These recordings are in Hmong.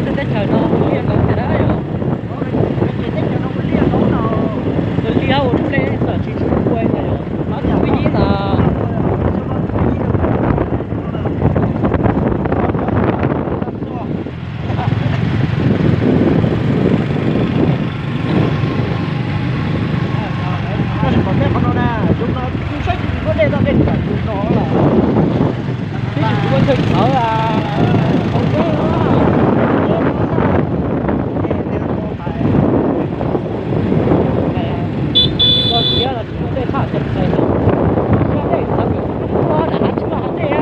Tej teb chaws no ua liaj ntau tiag na yom. Ua liaj ua tsheb txawm tsis tshua ua ntawd yom, no ces kuj yib ntawd. Tab sis pom tej qhov no na, zoo no kuv saib tsis tau dej toj dej tawm tus no lawm. Twb tsis tshua chaw sawv a, hauv deb no. Tsis muaj siab los tsis muaj dej thaj txaus tes, muaj dej txhawv dav tsis muaj hauv dej.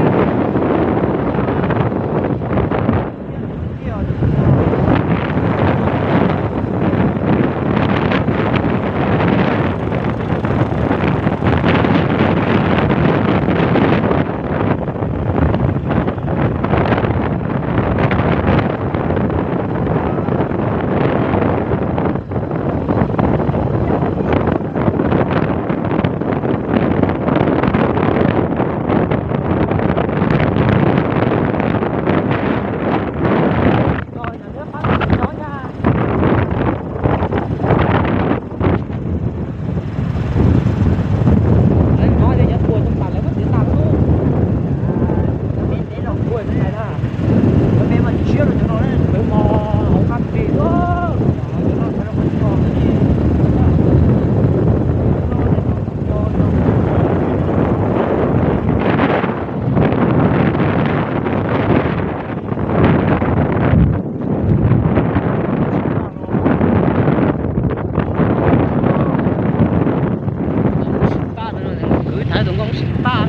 Kwv thaiv tus nkauj sib pab.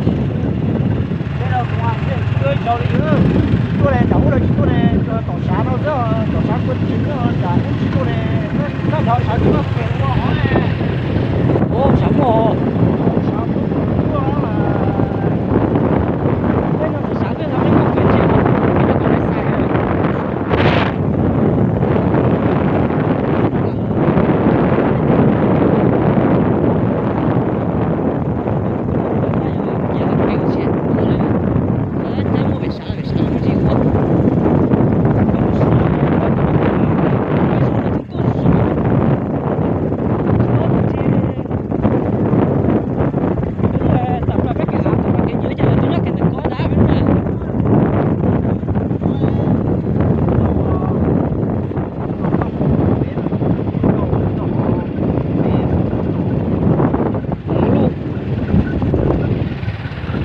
Tuaj li nram ub los tsis tuaj li, tom sav no xwb, tom sav kua txig nram ub tsis tuaj li, nyob nrad sav tsis muaj pem ua hov. Ua sav muaj.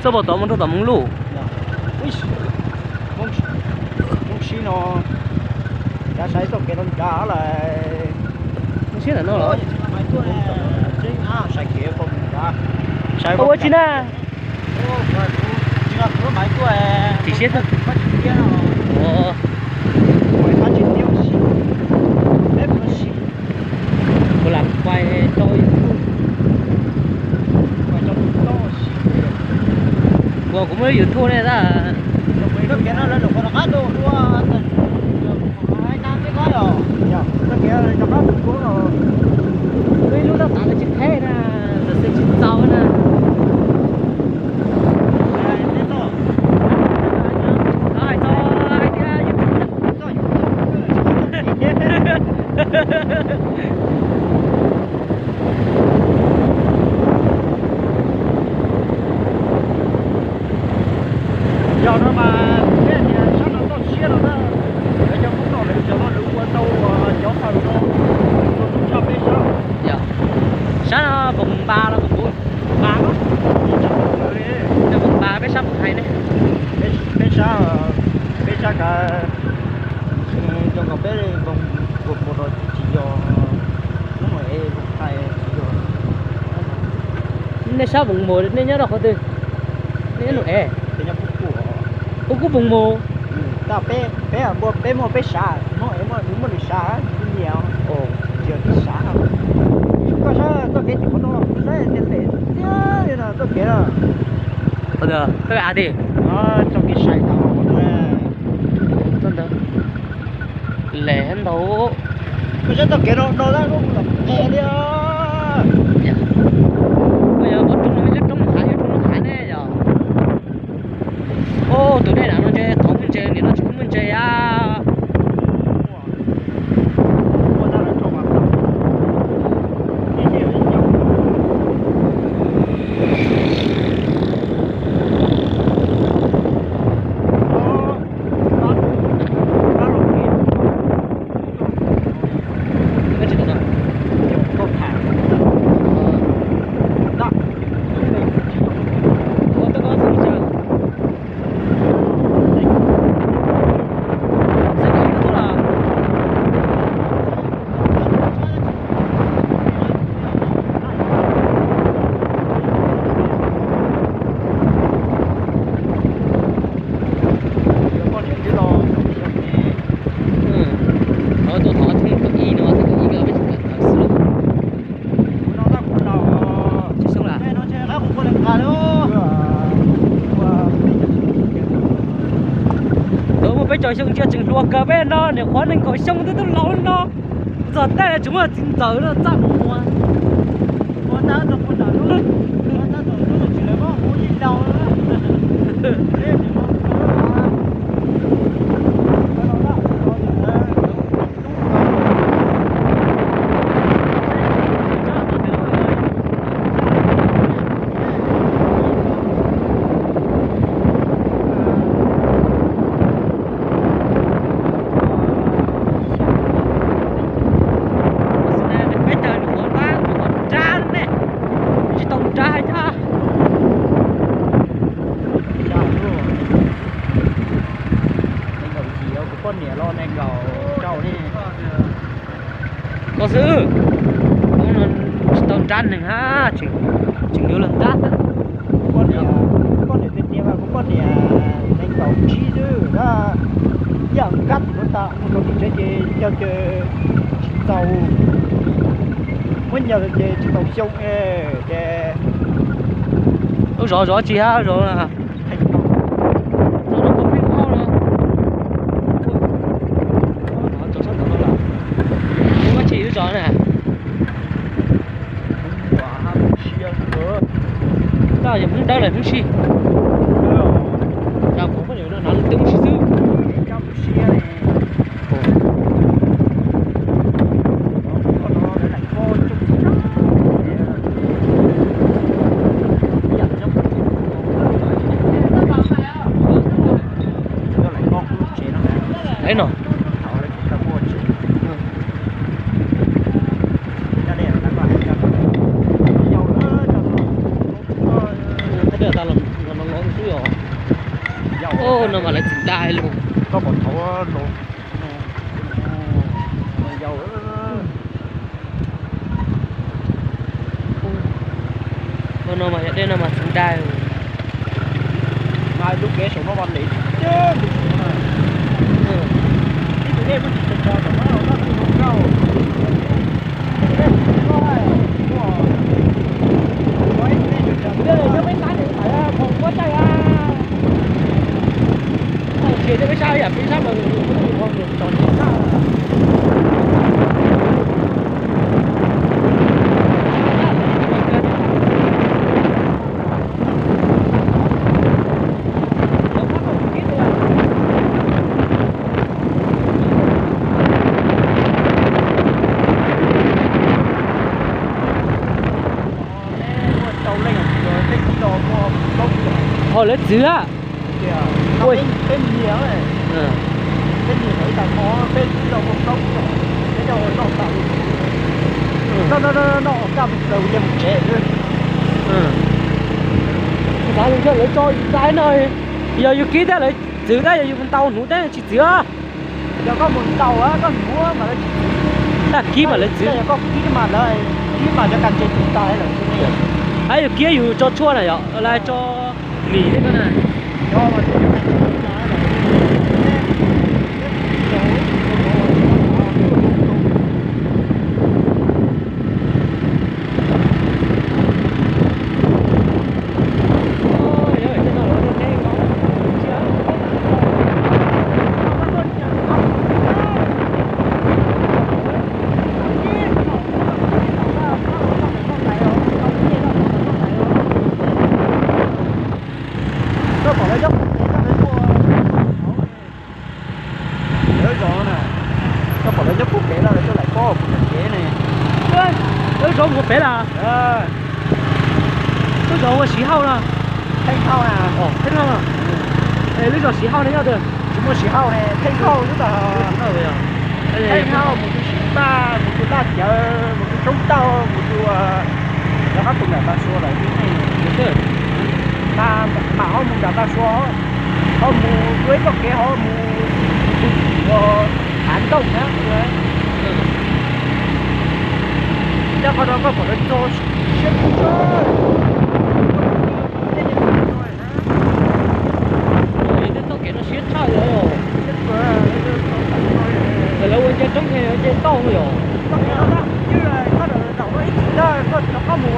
Txoj pem tod mus rau tom Moos Luj. Hmoob sib no, cav saib txoj kev no nrad lawm. Sib ntawm no los? Ua tsis na. Chim siab. Kuv lam pais rau YouTube. Kuv, kuv muaj lub YouTube ne tab. Ib lub tab tom tsis qheb na, xwb tsis txaus na. Yog no mas peb tias sab no toj siab no na, lawv cov Hmoob no lawv cov lo lus ua tau cov Hawj no ua tau tshaj peb sab. Sab no Voos Npas los Voos Npas, Voos Npas peb sab Mus Hais ne. Peb sab, peb sab kav, zoo nkaus peb Voos Npas no tsis yog Hmoob no es Voos Hais tsis yog. Nej sab Voos Npas nej nyob rau qhov twg? Nej nyob Nus Es? Kuv kuj Voos Npas. Tab peb, peb muaj peb sab, Hmoob es muaj nws sab, nyias, nyias sab. Koj saib txoj kev tim qhov no, saib tias lem tiag li no txoj kev no. Txoj kev sai tau ntawd. Lem ntau. Koj saib txoj kev no no lawm, lem tiag li. caum xyoo ntsia tseem hluas kawg peb no, niam qhuav nees nkaum xyoo twb tub laus no. Txog tej tseem muaj txiv ntxawm no txaj mus ua. Peb caug nyuam qhuav nrab ne, tsis tau nrab thiab. Nees nkaum yim, kuv poj niam los nees nkaum rau ne. Koj xwb, tsis tau nrab neeg hab, tseem yuav los nrab. Kuv poj niam, kuv poj niam tias tias mas kuv poj niam nees nkaum tsib xwb, yam nkab tim lub tas mus rau tim tsev ces yog tias tsis txaus, muab nyias ces tsis txaus xyoo ces. Lub zov zov tsis hab zov na. Zov no puas pheej hau no. Zov sab tod no los. Muaj dab tsi lub zov na? Koj yog Hmoob Dawb los Hmoob Sij? Yog kuv poj niam no hnav lub tub Hmoob Sij xwb. Ib no. Thaj dej tas los no xwb os. Ub, no mas lawv txiv dai lug. Ub, no mas yog dej no mas txiv dai. Mas lub kev saum no mas lem tiag tiag. Ib tug dej muaj tsis tso tso tom no, no tsis tau rau. Ua ib tug dej tso tso tom no. Yog peb sab ne, peb sab ib yam, peb sab, peb sab mas yus muab yus qhov yus tso tsis txaj. Ho lawv txwv a. Xav yog lawv tso dai no, yog yus kib thiab lawv txwv thiab, yog yus mus ntaus hnuv thiab tsis txwv. Yog koj mus ntaus, koj mus muab mas lawv tsis txwv. Kib mas lawv txwv. Yog koj kib mas lawv, kib mas cov kas ntses txwv tas lawm. Yog kib yus tso tshuaj na yom, los tso lim thiab na. Koj pom lawv nyob puag pem lawv tuaj. Lawv zov na, koj pom lawv nyob puag pem lawv tuaj laim pob puag pem ne. Lawv zov puag pem lawm. Lawv zov ua Siv Hauj no. Theej Hauj na. Theej Hauj no. Lawv zov Siv Hauj ne nyob twg? Tsis muaj Siv Hauj ne, Theej Hauj xwb tag. Theej Hauj mus tus Siv Paj, mus tus Laj Cawv, mus tus Tsoob Tauj, mus tus, rov qab tus nram Tag Sua lawm. Mas mam ho mus nram Tag Sua, ho mus ua ib txoj kev ho mus ua Hav Ntooj na. Coj qhov no koj pom lawv txog siab tshaj. Tej txoj kev no siab tshaj li os. Lawv ua nce roob nce tauj yom. Koj rov qab mus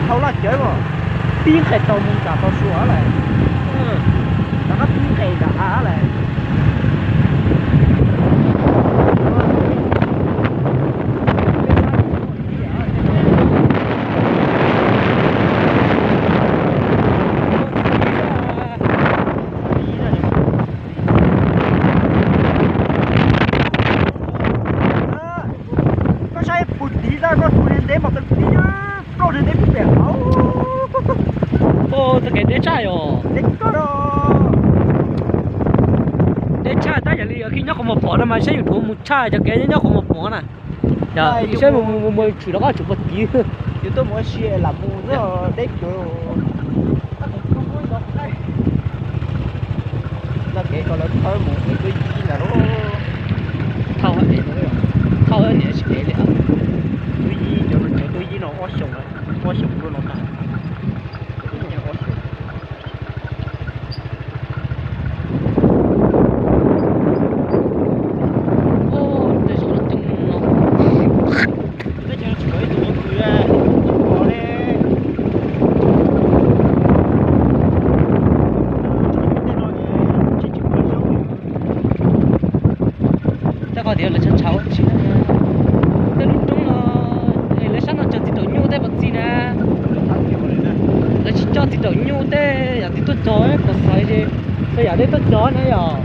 dhau Laj Cawv mas pib nqes tau mus nram Tag Sua lawm. Rov qab pib nqes nram hav lawm. Deb tshaj yom. Deb tshaj tab yam li khi nyob qhov muag pom no mas saib yus rhuav mus tshaj cov kev nyob qhov muag pom na. Yog saib mus mus tshwm rov qab tshwm puag tid. Yus tuaj mus ua si lam mus deb. Txoj kev ko lawv khawb mus es tuaj yib ntag lauj. Thauj, thauj niam tsis ev li. Tuaj yib cov no, cov tuaj yib no ob xyoos, ob xyoos tuaj no tag. Tej qhov tias lawv tshauv tshauv tsis, tej lub roob no, lawv sab no cog txiv nraum nyuj tej pov txi na. Lawv tsis coj txiv nraum nyuj tej yam twg tuaj cog, kom xaiv ces tej yam tej tuaj cog na yom.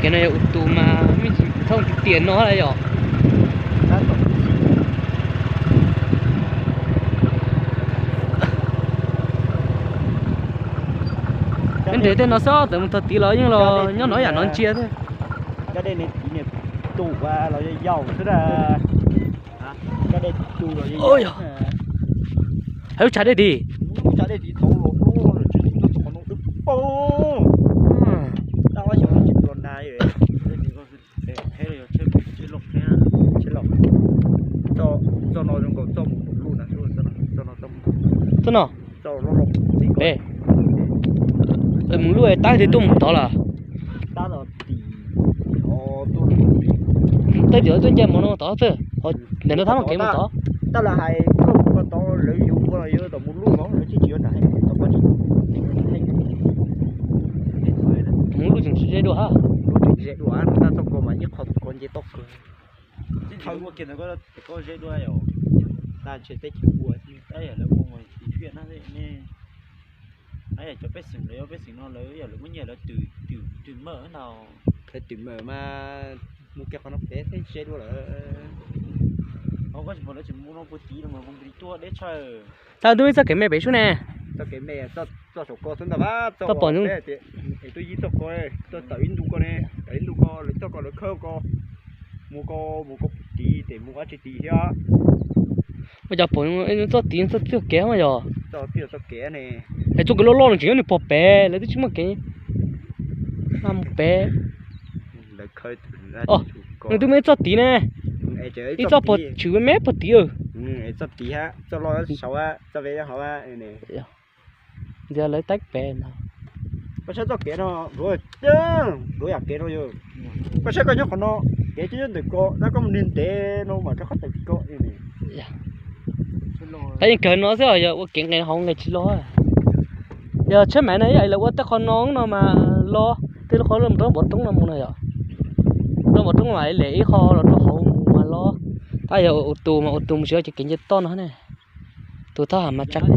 Kev no yog ua tus mas me ntsis thooj tiag tiag no yom. Ntev tej no xwb, txawm mus txog tid los yeej los nyob no yam no ntsia thiab. Cov dej ne, tus los yog yaus xwb. Cov dej tus los yog yaus. Hais lub tshav dej tid. Lub tshav dej tid thaum los tuaj txog qhov no twb poob. Tab ua xyov tsis tuag na. Txoj no zoo nkaus txoj mus luj na, txoj no, txoj no, pem mus luj tab twg tuaj mus tod lawm. Tab tim tuaj nce mus no tod xwb, ntawm no thab mus kev mus tod. Tab lawv hais koj mus ko tod lawv yuav ua los yuav tom mus luj no lawv tsis tsis yuav nram, tom ko tsis mus luj tseem ze dua ha. Luj tseem ze dua no tab txoj ko mas ib qho ko nce toj kawg. Thaum ua kiag ntawd koj ze dua yom. Tag ntshe teb chaws ua, tab yam lawv ua mus tiv thiaj na ne. Yam cov pej xeem lawv, pej xeem no lawv yam lawv muab nyiaj lawv twm, twm mawm ntau. Twm mawm mas mus kiag qhov no pem thiaj ze dua lawm. Koj tsis pom lawv tseem mus no puag tid los mus nqis tuaj deb tshaj. Tau tub ib txoj kev me pem sub ne. Txoj kev me, txoj saum ko xwb ntag, txoj pom es tuaj yib txoj ko, txoj tawm ib ntu ko ne, tawm ib ntu ko lawv txoj ko lawv khawb ko, mus ko, mus ko puag tid ces mus qab tsis tid thiab. Ua cas pom txoj tid txoj txoj kev mas yog. Txoj txoj kev ne. Es txoj kev loj loj no tseem nyob nws pog pem lawv twb tsis muaj kev. Mus pem. Nws twb muaj ib txoj tid ne. Ib txoj pog tshwm me me pog tid. Txoj tid, txoj loj saud, txoj ve hauv. Ntxias lawv teeb pem no. Koj saib txoj kev no, luav yam kev no yog. Koj saib koj nyob qhov no, kev coj nyob ntawm ko, tab koj mus niag ntev no mas rov qab tawm ko. Tab yeej kawg no xwb, yog ua kev nqes hauv nqes tsis los. Yog tsheb maiv no ib yam li lawv ua tej qho no no mas los, tej lub qhov roob npov roob no mus no yom. Roob npov roob mas lem ib qho los rau hauv mus mas los. Tab yog ua tus mas ua tus mus tsis ces kev nce toj no ne. Tus thab ham mas tsa qab.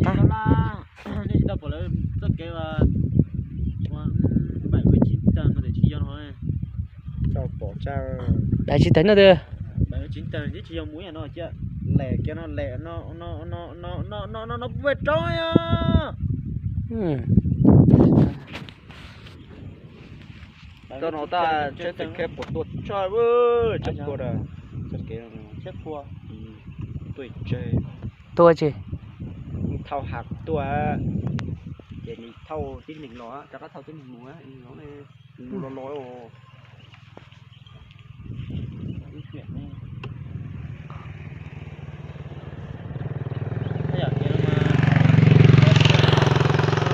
Daim tsis tawm no twg. Txoj no tab tsheb txawm kheb puas tuaj tshaj, tsheb pua, tuaj tseg, thauj hav tuaj, ces nws thauj tib neeg los, rov qab thauj tib neeg mus, mus los los.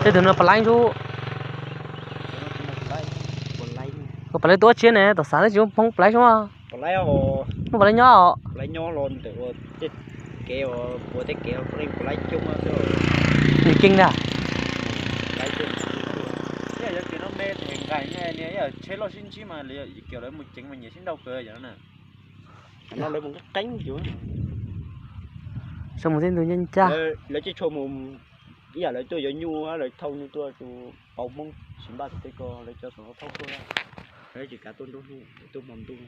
Tej tus no pom laib sub. Pom laib tuaj tshiab ne, tom xav twb tsis muaj pom laib sub. Muaj pom laib nyob os. Nws keej ntag. Lawv mus qeeb qeeb, lawv mus qeeb qeeb, lawv mus tej ntug ncaj ncaj. Lawv tsis tshua mus, ib yam lawv tuaj yuav nyuj, lawv thauj nyuj tuaj tus pauv Hmoob tsis npaj tus tej ko, lawv cov xom no thauj tuaj, lawv tsis kav tuaj nruab hnub, tuaj hmo ntuj.